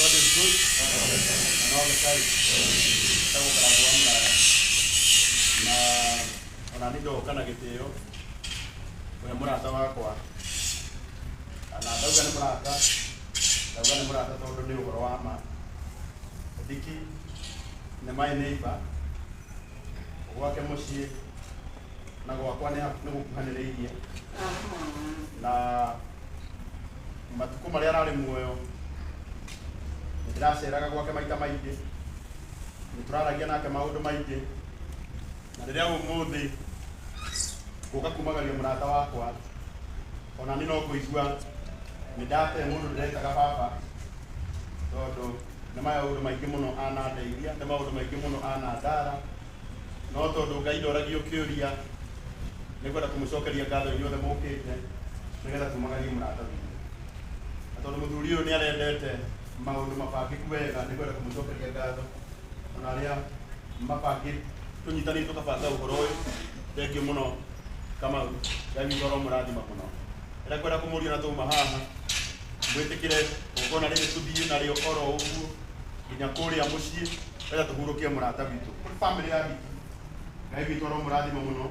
God is good and all the time. Njĩtagwo Karangũ wa Mũraya na ona niĩ ndoka na gĩtĩo kũhe mũrata wakwa na ndauga nĩ mũrata, ndauga nĩ mũrata tondũ nĩ ũhoro wa ma. Diki nĩ my neighbor, gwake mũciĩ na gwakwa nĩ gũkuhanĩrĩirie na matukũ marĩa ararĩ muoyo nĩ ndĩraceraga gwake maita maingĩ, nĩ tũraragia nake maũndũ maingĩ, na rĩrĩa ũmũthĩ ngũka kumagaria mũrata wakwa ona niĩ no kũigua nĩ ndate mũndũ ndĩretaga baba, tondũ nĩ maũndũ maingĩ mũno anandeithia, nĩ maũndũ maingĩ mũno anandara, no tondũ Ngai ndoragio kĩũria, nĩ ngwenda kũmũcokeria ngatho inyuothe mũkĩte nĩgetha tumagarie mũrata witũ. Na tondũ mũthuri ũyũ nĩ arendete maũndũ mabangĩku wega, nĩ ngwenda kũmũcokeria ngatho ona arĩa mabangĩ tũnyitanĩire tũkabanga ũhoro ũyũ. Thengiũ mũno Kamau, Ngai witũ aromũrathima mũno. Ĩrĩa ngwenda kũmũria na twauma haha, mwĩtĩkĩre igongona rĩrĩ tũthiĩ narĩo oro ũguo nginya kũrĩa mũciĩ nĩgetha tũhurũkie mũrata witũ. Kũrĩ bamĩrĩ ya Nditi, Ngai witũ aromũrathima mũno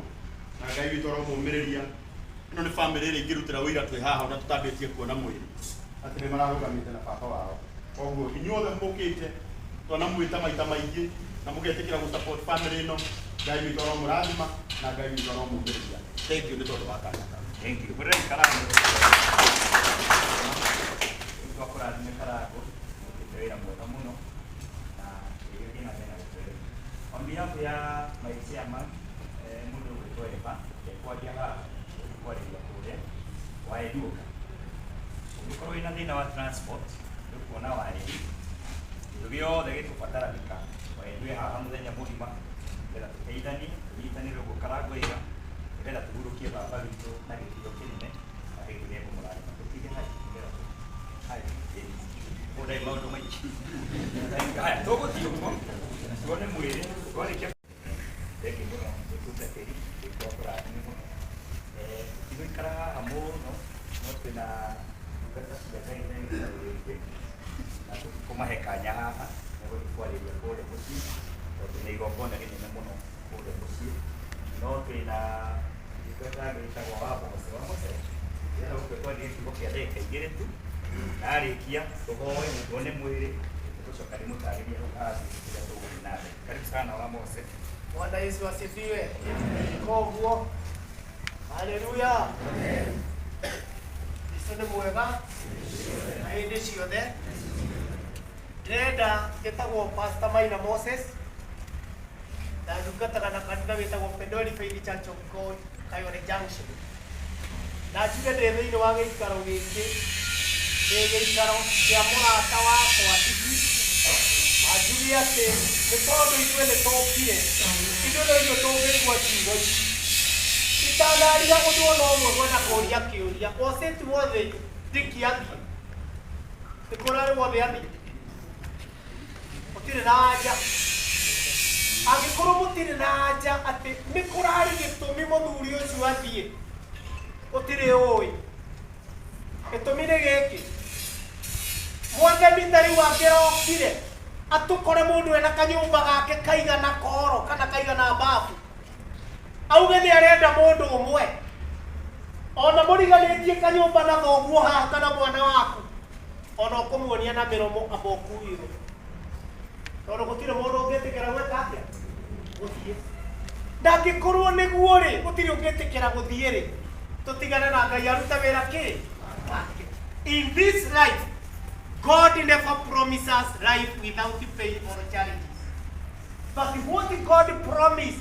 na Ngai witũ aromũmĩrĩria. Ĩno nĩ bamĩrĩ ĩrĩa ingĩrutĩra ũira twĩ haha ona tũtambĩtie kuona mwĩrĩ atĩ nĩ mararũgamĩte na baba wao. Koguo inyuothe mũkĩte twanamwĩta maita maingĩ na mũgetĩkĩra gũ support family ĩno, Ngai witũ aromũrathima na Ngai witũ aromũmĩrĩria. Thank you nĩ tondũ wa kanya kau. Thank you. Hũrĩrai Karangũ. Twakũrathime Karangũ, ũrutĩte wĩra mwega mũno na kĩrĩa ũthiĩ na mbere na gũtwĩra. On behalf ya my chairman, mũndũ ũgwĩtwo Eva, ndekwaria haha, ũgũthiĩ kwarĩria kũrĩa, wa Eduoka. Ũngĩkorwo wĩna thĩna wa transport, nĩũkuona Waedu. Kĩndũ gĩothe gĩkũbataranĩka, Waedu e haha mũthenya mũgima, nĩgetha tũteithanie, tũnyitanĩre ũguo Karangũ oiga, nĩgetha tũhurũkie baba witũ na gĩtĩo kĩnene, na Ngai nĩekũmũrathima. Tũtige hau, nĩgetha haya, ĩĩ. Ũndai maũndũ maingĩ. Haya, tũgũthiĩ ũguo, tuone mwĩrĩ, twarĩkia Thengiũ mũno mũtungatĩri, Ngai akũrathime mũno. Tũtigũikara haha mũno, no twĩna ndungata cia Ngai na gĩtarũ gĩkĩ, na tũtikũmahe kanya haha, megũthiĩ kwarĩria kũrĩa mũciĩ, tondũ nĩ igongona rĩnene mũno kũrĩa mũciĩ. No twĩna ndungata ĩngĩ ĩtagwo Wamboce. Wamboce, ndĩrenda gũkũ twarie kiugo kĩa ndagĩka igĩrĩ tu, na arĩkia tũhoe tuone mwĩrĩ, tũgũcoka ndĩmũtarĩrie hau hangĩ ũrĩa tũgũthiĩ na mbere. Karibu sana Wamboce. Bwana Yesu asifiwe. Koguo haleluya. Jesu nĩ mwega na hĩndĩ ciothe. Ndĩrenda njĩtagwo Pastor Maina Moses na ndungataga na kanitha wĩtagwo Pedoli Faith Church of God Kayole Junction. Na njuge ndĩ thĩinĩ wa gĩikaro gĩkĩ, ndĩ gĩikaro kĩa mũrata wakwa Titi, na njuge atĩ nĩ tondũ ithuĩ nĩ tũkire, ithuĩ no ithuĩ tũngĩigua ciugo ici. Itanaria ũndũ ona ũmwe ngwenda kũria kĩũria, was it worthy Dicky athiĩ? Nĩ kũrarĩ worthy athiĩ? Mũtirĩ na anja. Angĩkorwo mũtirĩ na anja atĩ nĩ kũrarĩ gĩtũmi mũthuri ũcio athiĩ, gũtirĩ ũĩ. Gĩtũmi nĩ gĩkĩ, Mwathani ta rĩu angĩrokire atũkore mũndũ ena kanyũmba gake kaigana koro kana kaigana mbabu, auge nĩ arenda mũndũ ũmwe, ona mũriganĩtie kanyũmba na thoguo haha kana mwana waku, ona ũkũmuonia na mĩromo amba ũkuirwo, tondũ gũtirĩ mũndũ ũngĩtĩkĩra gwĩka atĩa, gũthiĩ. Na angĩkorwo nĩguo rĩ, gũtirĩ ũngĩtĩkĩra gũthiĩ rĩ, tũtigane na Ngai arute wĩra kĩ wake. In this life, God never promises us life without pain or challenges. But what God promised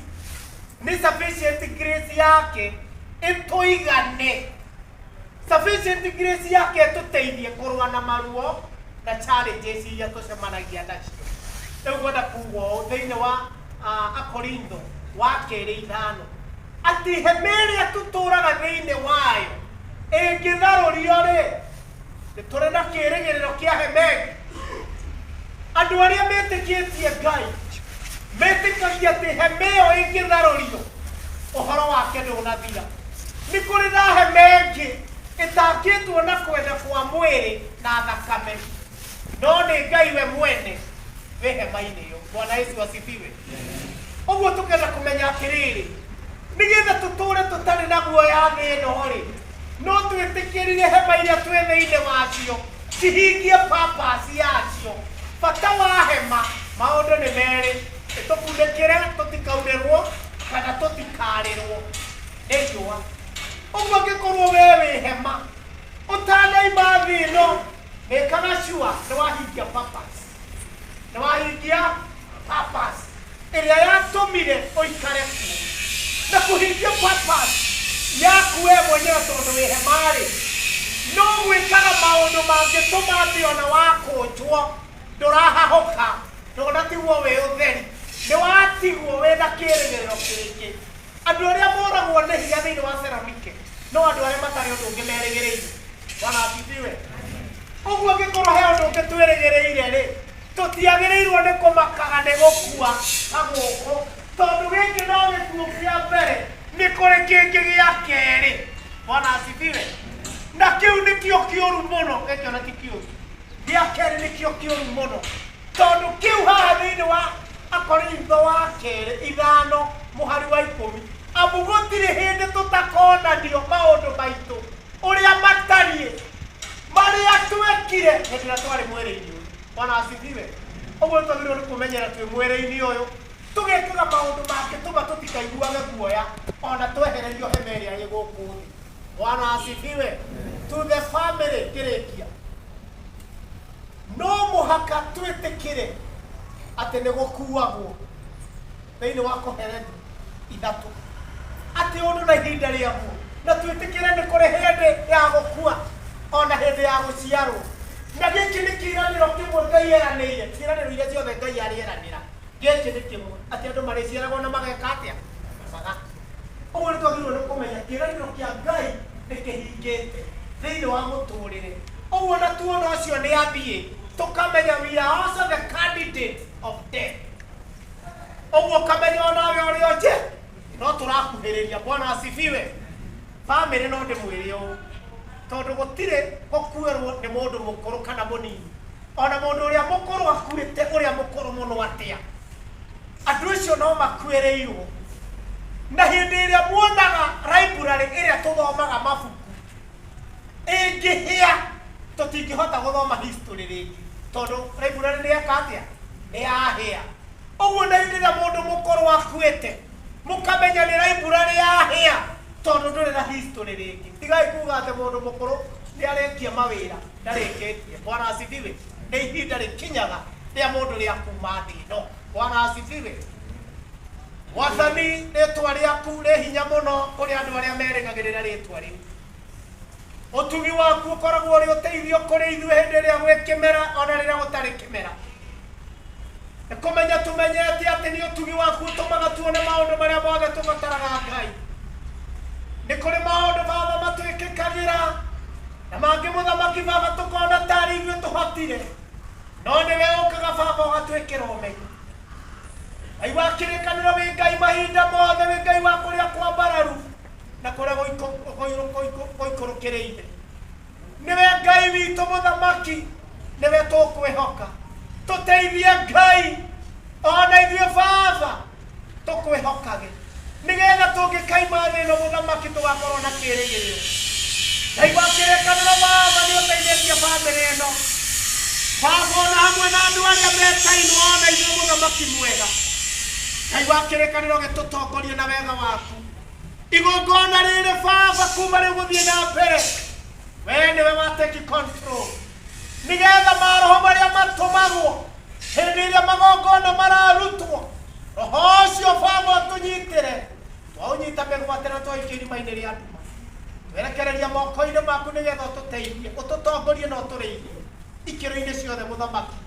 nĩ sufficient grace yake ĩtũigane, sufficient grace yake ĩtũteithie kũrũa na maruo na challenges iria tũcemanagia nacio. Rĩu ngwenda kuga ũũ thĩinĩ wa Akorintho wa kerĩ 5, atĩ hema ĩrĩa tũtũraga thĩinĩ wayo ĩngĩtharũrio rĩ, nĩ tũrĩ na kĩĩrĩgĩrĩro kĩa hema ĩngĩ. Andũ arĩa metĩkĩtie Ngai metĩkagia atĩ hema ĩyo ĩngĩtharũrio ũhoro wake ndũnathira. Nĩ kũrĩ na hema ĩngĩ ĩtakĩtwo na kwenda kwa mwĩrĩ na thakame. No nĩ Ngai we mwene wĩ hema-inĩ ĩyo. Bwana Yesu asifiwe. Ũguo tũkenda kũmenya atĩrĩrĩ, nĩgetha tũtũre tũtarĩ na guoya thĩ ĩno rĩ, no twĩtĩkĩrire hema iria twĩ thĩinĩ wacio cihingie purpose yacio. Bata wa hema maũndũ nĩ merĩ, ĩtũkunĩkĩre tũtikaurĩrwo kana tũtikarĩrwo nĩ riũa. Ũguo angĩkorwo we wĩ hema ũtanaima thĩ ĩno, mĩkaga sure nĩ wahingia purpose, nĩ wahingia purpose ĩrĩa yatũmire ũikare kuo. Na kũhingia purpose yaku we mwenyewe tondũ wĩ hema-rĩ, no gwĩkaga maũndũ mangĩtũma atĩ ona wakũnjwo ndũrahahũka, ndũnatigwo wĩ ũtheri, nĩ watigwo wĩna kĩĩrĩgĩrĩro kĩngĩ. Andũ arĩa moragwo nĩ hinya thĩinĩ wa Thesalonike no andũ arĩa matarĩ ũndũ ũngĩ merĩgĩrĩire. Bwana asifiwe. Ũguo angĩkorwo he ũndũ ũngĩ twĩrĩgĩrĩire rĩ, tũtiagĩrĩirwo nĩ kũmakaga nĩ gũkua ta gũkũ, tondũ gĩkĩ no gĩkuũ kĩa mbere, nĩ kũrĩ kĩngĩ gĩa kerĩ. Bwana asifiwe. Na kĩu nĩkĩo kĩũru mũno, gĩkĩ ona ti kĩũru, gĩa kerĩ nĩkĩo kĩũru mũno, tondũ kĩu haha thĩinĩ wa Akorintho wa kerĩ 5 mũhari wa 10, amu gũtirĩ hĩndĩ tũtakonanio maũndũ maitũ ũrĩa matariĩ, marĩa twekire hĩndĩ ĩrĩa twarĩ mwĩrĩ-inĩ ũyũ. Bwana asifiwe. Ũguo twagĩrĩirwo nĩ kũmenyera twĩ mwĩrĩ-inĩ ũyũ, tũgekaga maũndũ mangĩtũma tũtikaiguage guoya ona twehererio hema ĩrĩa ĩ gũkũ thĩ. Bwana asifiwe. To the family ngĩrĩkia, no mũhaka twĩtĩkĩre atĩ nĩ gũkuagwo thĩinĩ wa Kohelethu 3, atĩ ũndũ na ihinda rĩaguo, na twĩtĩkĩre nĩ kũrĩ hĩndĩ ya gũkua ona hĩndĩ ya gũciarwo. Na gĩkĩ nĩ kĩĩranĩro kĩmwe Ngai eranĩire, ciĩranĩro iria ciothe Ngai arĩeranĩra, gĩkĩ nĩ kĩmwe, atĩ andũ marĩciaragwo na mageka atĩa? Magakua. Ũguo nĩ twagĩrĩirwo nĩ kũmenya kĩĩranĩro kĩa Ngai nĩ kĩhingĩte thĩinĩ wa mũtũrĩre. Ũguo na tuona ũcio nĩ athiĩ, tũkamenya we are also the candidate of death. Ũguo ũkamenya onawe ũrĩa ũnjĩ no tũrakuhĩrĩria. Bwana asifiwe. Famĩlĩ no ndĩmwĩre ũũ, tondũ gũtirĩ gũkuĩrwo nĩ mũndũ mũkũrũ kana mũnini, ona mũndũ ũrĩa mũkũrũ akuĩte ũrĩa mũkũrũ mũno atĩa, andũ acio no makuĩrĩirwo. Na hĩndĩ ĩrĩa muonaga library ĩrĩa tũthomaga mabuku ĩngĩhĩa, tũtingĩhota gũthoma history rĩngĩ, tondũ library nĩ yeka atĩa? Nĩ yahĩa. Ũguo na hĩndĩ ĩrĩa mũndũ mũkũrũ akuĩte, mũkamenya nĩ library yahĩa, tondũ ndũrĩ na history rĩngĩ. Tigai kuga atĩ mũndũ mũkũrũ nĩ arĩkia mawĩra, ndarĩkĩtie. Bwana asifiwe. Nĩ ihinda rĩkinyaga rĩa mũndũ rĩa kuma thĩ ĩno. Bwana asifiwe. Mwathani, rĩtwa rĩaku rĩ hinya mũno kũrĩ andũ arĩa merĩgagĩrĩra rĩtwa rĩu. Ũtugi waku ũkoragwo ũrĩ ũteithio kũrĩ ithuĩ hĩndĩ ĩrĩa gwĩ kĩmera ona rĩrĩa gũtarĩ kĩmera. Nĩ kũmenya tũmenyete atĩ nĩ ũtugi waku ũtũmaga tuone maũndũ marĩa mothe tũbataraga Ngai. Nĩ kũrĩ maũndũ Baba matwĩkĩkagĩra na mangĩ mũthamaki Baba tũkona tarĩ ithuĩ tũhotire, no nĩwe ũkaga Baba ũgatwĩkĩra ũmenyo. Ngai wa kĩrĩkanĩro wĩ Ngai mahinda mothe, wĩ Ngai wa kũrĩa kwambararu na kũrĩa gũikũrũkĩrĩire. Nĩwe Ngai witũ mũthamaki, nĩwe tũkwĩhoka. Tũteithie Ngai ona ithuĩ Baba tũkwĩhokage, nĩgetha tũngĩkaima thĩ ĩno mũthamaki tũgakorwo na kĩĩrĩgĩrĩro. Ngai wa kĩrĩkanĩro Baba nĩ ũteithĩtie bamĩrĩ ĩno Baba, ona hamwe na andũ arĩa metainwo ona ithuĩ mũthamaki mwega. Ngai wa kĩrĩkanĩro gĩtũtongorie na wega waku. Igongona rĩrĩ Baba kuma rĩu gũthiĩ na mbere, we nĩwe wa take control, nĩgetha maroho marĩa matũmagwo hĩndĩ ĩrĩa magongona mararutwo, roho ũcio Baba ũtũnyitĩre, twaũnyita mĩgwate na twaikia irima-inĩ rĩa nduma, twerekereria moko-inĩ maku nĩgetha ũtũteithie, ũtũtongorie na ũtũrĩithie ikĩro-inĩ ciothe mũthamaki,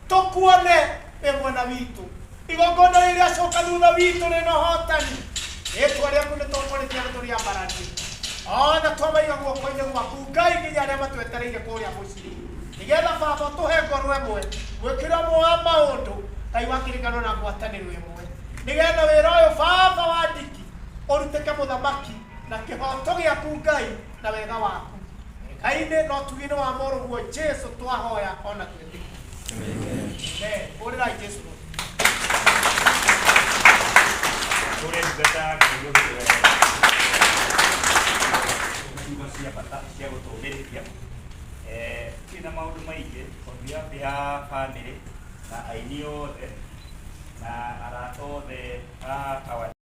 tũkuone wĩ mwena witũ. Igongona rĩrĩa acoka thutha witũ rĩna ũhotani, rĩtwa rĩaku nĩ tũkũrĩtia na tũrĩambararie. Othe twamaiga guoko-inĩ gwaku Ngai, nginya arĩa matwetereire kũrĩa mũciĩ, nĩgetha Baba ũtũhe ngoro ĩmwe, mwĩkĩre ũmwe wa maũndũ, Ngai wa kĩrĩkanĩro na ngwatanĩro ĩmwe, nĩgetha wĩra ũyũ Baba wa ndiki ũrutĩke mũthamaki na kĩhoto gĩaku Ngai na wega waku. Ngai-inĩ na ũtugi-inĩ wa mũrũguo Jesu twahoya ona twĩtĩkia. Amen. Hũrĩrai Jesũ. Kũrĩ ndungata ya Ngai ũgĩtũhe ciugo cia bata cia gũtũũmĩrĩria. Tirĩ na maũndũ maingĩ on behalf ya family na aini othe na arata othe a our